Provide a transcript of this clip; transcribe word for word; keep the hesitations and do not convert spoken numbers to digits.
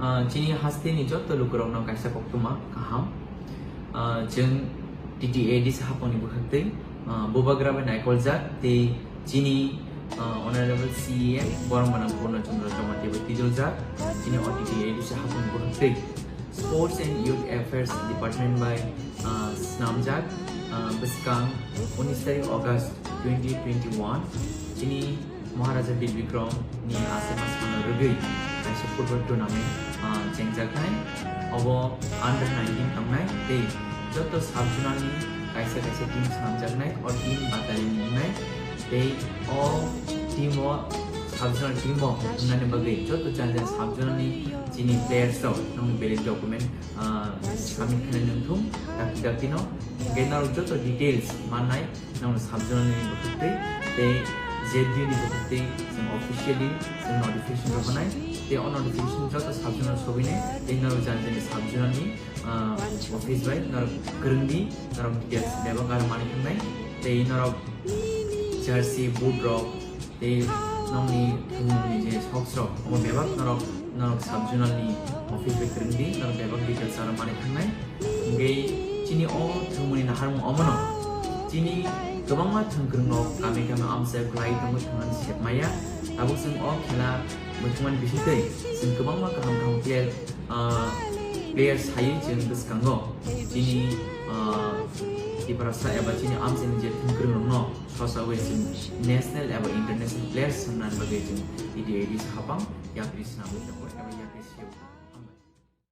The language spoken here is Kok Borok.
Ah, chini hasteni joto lukurokno kaisa koktwma kaham. Ah, chwng T T A D C hapangni bwkhaktwi, ah, bubagra bai naikoljak tei chini, ah, Honorable C E M Boromana Purna Chandra Jamatia bai twijoljak chini o T T A D C hapangni bwkhaktwi. Sports and Youth Affairs Department bai, ah, snamjak, ah, bwskang unis tarik August twenty twenty-one chini Maharaja Bir Bikram ni aswk ma sano rwgwi kaisa football tournament, ah, chengjaknai. Obo under nineteen tongnai tei joto sub-zonal ni kaisa kaisa team swnamjaknai, o team battalion wngnai tei o team o sub-zonal team o wngnani bagwi joto jani jani sub-zonal ni chini players rok nokni valid document, ah, submit khainai nangthung, dakti dakti no. Hingke norok joto details mannai nokno sub-zonal ni bwkhwtwi tei Z D O ni bwkhwtwi chwng officially chwng notification rwkhanai. Tei o notification joto sub-zonal sogwinai tei norok jani jani sub-zonal ni, ah, office bai norok kwrwngdi, norok details bebak aro manwi thangnai. Tei norok jersey, boot rok, tei nokni thwngmungni je socks rok, omo bebak norok, norok sub-zonal ni office bai kwrwngdi, norok bebak details aro manwi thangnai. Hingke chini o thwngmungni naharmung omono. Chini kwbangma thwngkwrwng rok kami kami amchai khlai tongwi thangmani sep maya. Tabuk chwng o khela muchungmani bisingtwi chwng kwbangma kaham kaham player, ah, player saywi chwng bwskango. Chini, ah, Tiprasa eba chini amchaini je thwngkwrwng rokno sosawi chwng national eba international players swngnani bagwi chwng T T A D C hapang yapri swnamwi tongo eba yapri sio.